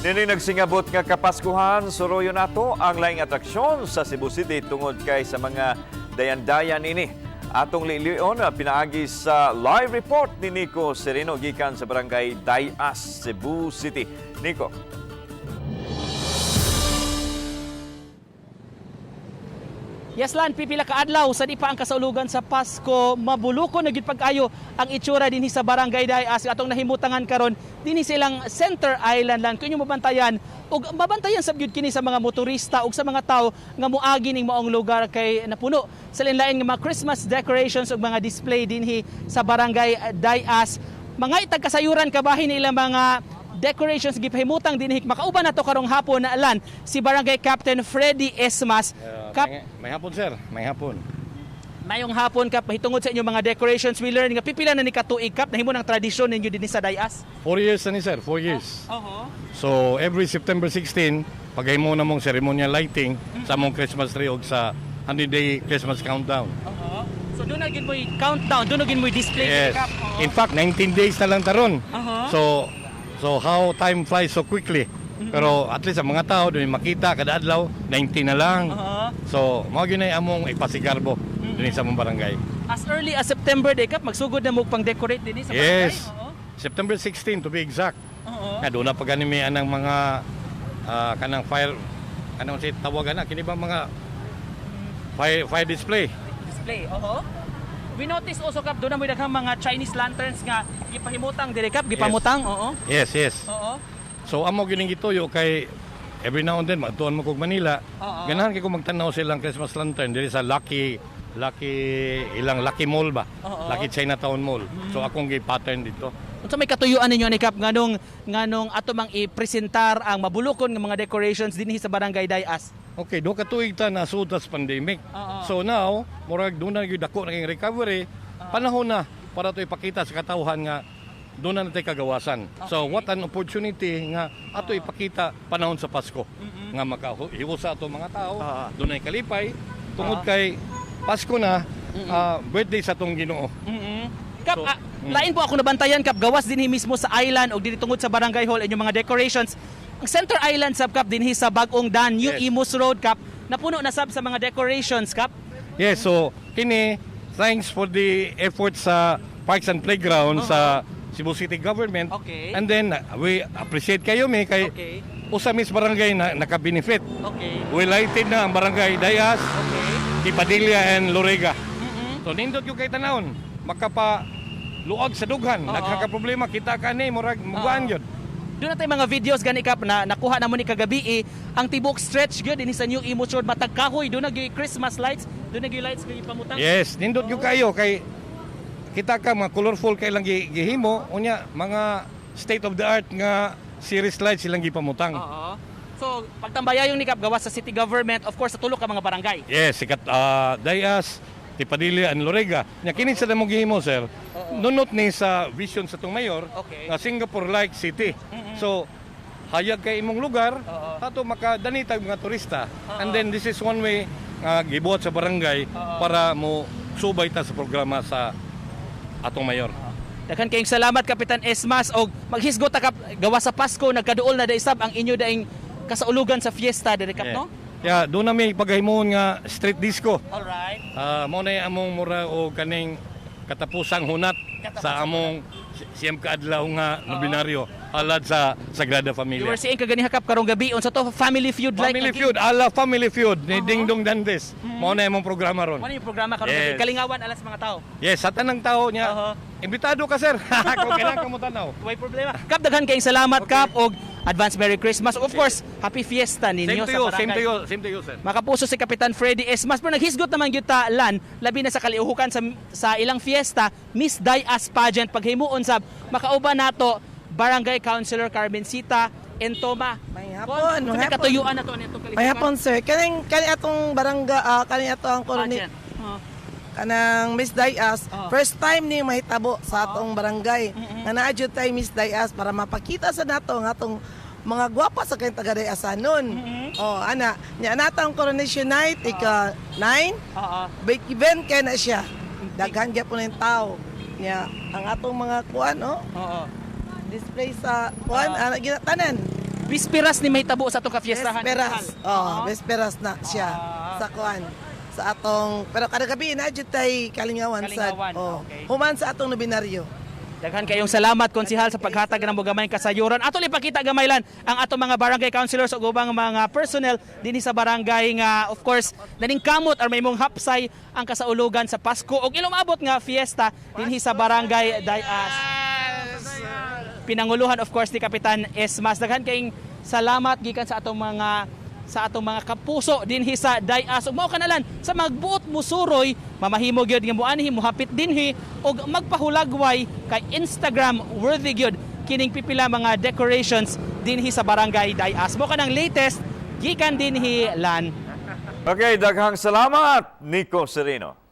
Nining nagsingabot nga Kapaskuhan, suroyon nato ang laing atraksyon sa Cebu City tungod kay sa mga dayan-dayan ini. Atong lilion pinaagi sa live report ni Nico Sereno gikan sa Barangay Dayas, Cebu City. Nico. Yes lan, pipila ka adlaw sa di pa ang kasaulugan sa Pasko, mabuluko na gyud pag-ayo ang itsura dinhi sa Barangay Dayas atong nahimutangan karon dinhi silang Center Island lan. Kung inyo mabantayan ug mabantayan sab gyud kini sa mga motorista ug sa mga tawo nga moagi ning maong lugar kay napuno sa lain-lain nga mga Christmas decorations ug mga display dinhi sa Barangay Dayas. Mga itag kasayuran kabahin nila mga decorations gipahimutang dinhi. Makauban nato karong hapon na lan si Barangay Captain Freddy Esmas. Kap, May hapon, sir, may hapon. Mayong hapon, Kap. Mahitungod sa inyong mga decorations, we learn nga pipila na ni katuig, Kap, nahimo ng tradisyon ninyo dinhi sa Dayas. 4 years na ni, sir, 4 years. Oho. So every September 16, pagay mo na mong ceremonial lighting sa mong Christmas tree og sa 100-day Christmas countdown. Oho. So doon na gid mo'y countdown, doon na gid mo'y display Yes. Kap. Oo. In fact, 19 days na lang taron. So how time flies so quickly. Pero at least ang mga tao doon makita kada adlaw 19 na lang. So mao gyud na among ipasigarbo dinhi sa among barangay. As early as September day, Kap, magsugod na mo pang decorate dinhi sa barangay. Yes. September 16 to be exact. Oo. Nga doon na pa gani may anang mga kanang fire, anong si tawagan na kini ba, mga fire display. Display. Oo. We notice also, Kap, doon na mo'y daghang mga Chinese lanterns nga gipahimutang dire, Kap, gipamutang. Oo. Yes. So amo gining gituyo kay every now and then magtuon mo kog Manila. Ganahan kay ko magtan-aw silang Christmas lantern diri sa Lucky Lucky ilang Lucky Mall ba? Lucky Chinatown Mall. So akong gi pattern dito. Unsa may katuyuan ninyo ni Kap nganong ato mang ipresentar ang mabulukon nga mga decorations dinhi sa Barangay Dayas? Okay, do ka tuig ta na sa pandemic. So now, murag doon na gyud dako naging recovery. Panahon na para to ipakita sa katawhan nga doon na natay kagawasan. So what an opportunity nga ato ipakita panahon sa Pasko nga makahiusa ato mga tao, doon ay kalipay tungod kay Pasko na, birthday sa atong Ginoo. Kap, So, lain po ako nabantayan, Kap, gawas dinhi mismo sa island og dinhi tungod sa Barangay Hall inyong mga decorations. Ang Center Island sab, Kap, dinhi sa Bagong Dan, New Imus Road, Kap, napuno na sab sa mga decorations, Kap. Yes, so kini thanks for the effort sa Parks and Playground sa Cebu City Government. And then we appreciate kayo mi kay usa mis barangay na naka-benefit. We lighted na ang Barangay Dayas, Tipadilla and Lorega. So nindot yung kay tanawon, makapa luag sa dughan, nagkaka problema kita kani murag muguan gyud. Doon na tayo mga videos gani, Kap, na nakuha na mo ni kagabi eh, ang tibok stretch gyud dinhi sa New Imus Road matag kahoy doon na gyud Christmas lights, doon na gyud lights gyud pamutang. Yes, nindot gyud kayo kay kita ka mga colorful kay lang gihimo unya mga state of the art nga series lights silang gipamutang. Oo. So, pagtambayayong ni Kap gawas sa city government, of course sa tulo ka mga barangay. Yes, sikat Dayas, Tipadilla and Lorega. Nya kini sa namong gihimo, sir. Nunot ni sa vision sa tong mayor nga Singapore-like city. So hayag kay imong lugar, ato makadani tag mga turista. And then this is one way nga gibuhat sa barangay para mo subay ta sa programa sa atong mayor. Daghan kayong salamat, Kapitan Esmas, og maghisgot ta, Kap, gawas sa Pasko nagkaduol na daysab ang inyo daing kasaulugan sa fiesta diri, Kap, no? Yeah, doon na may paghimon nga street disco. All right. Mao na yung among mura o kaning katapusang hunat sa among siyam kaadlaw nga nobinaryo alad sa Sagrada You Familia. were saying kaganiha, Kap, karong gabi unsa to, Family Feud like? Family Feud, ala Family Feud ni Ding Dong Dantes. Mao na imong programa ron. Ano yung programa karong gabi? Yes. Kalingawan alas mga tao. Yes, sa tanang tao niya. Imbitado ka, sir. Kung kailangan ka mo tanaw. Way problema. Kap, daghan kayong salamat, Kap, og advance Merry Christmas. Of course, happy fiesta Same ninyo to sa you, same to barangay. you, same to you, sir. Makapuso si Kapitan Freddy Esmas. Pero naghisgot naman gyud ta lan, labi na sa kaliuhukan sa ilang fiesta, Miss Dayas Pageant paghimuon sab makauban nato Barangay Councilor Carmencita Entoma. May hapon, Kung may may hapon. katuyuan na to nitong kalihukan. May hapon, sir. Kaning kani atong barangay, kani ato ang koroni Pageant. Oh. kanang Miss Dayas. First time ni mahitabo sa atong barangay. Nga naa jud tay Miss Dayas para mapakita sa nato ang atong mga gwapa sa kayong taga Dayasanon. Oh, ana, nya nato ang coronation night ika 9. Big event kay na siya. Daghan gyapon ng tao. Nya ang atong mga kuan, oh, Oo. display sa kuan, ana ginatanan. Bispiras ni mahitabo sa atong kafiestahan. Vesperas. Oh, vesperas na siya sa kuan sa atong, pero kada gabi na jud tay kalingawan, Kalingawan, sa, oh, okay. human sa atong nobinaryo. Daghan kayong salamat, konsihal, sa paghatag ng gamay kasayuran. Ato ipakita gamaylan ang atong mga barangay councilors ug ubang mga personnel dinhi sa barangay nga of course naningkamot or may mong hapsay ang kasaulugan sa Pasko ug ilumabot nga fiesta dinhi sa Barangay Dayas. Pinanguluhan of course ni Kapitan Esmas. Daghan kayong salamat gikan sa atong mga kapuso dinhi sa Dayas. Ug mao kanalan sa magbuot musuroy, mamahimo gyud nga muanhi, muhapit dinhi ug magpahulagway kay Instagram worthy gyud kining pipila mga decorations dinhi sa Barangay Dayas. Mao kanang latest gikan dinhi, Lan. Okay, daghang salamat, Nico Sereno.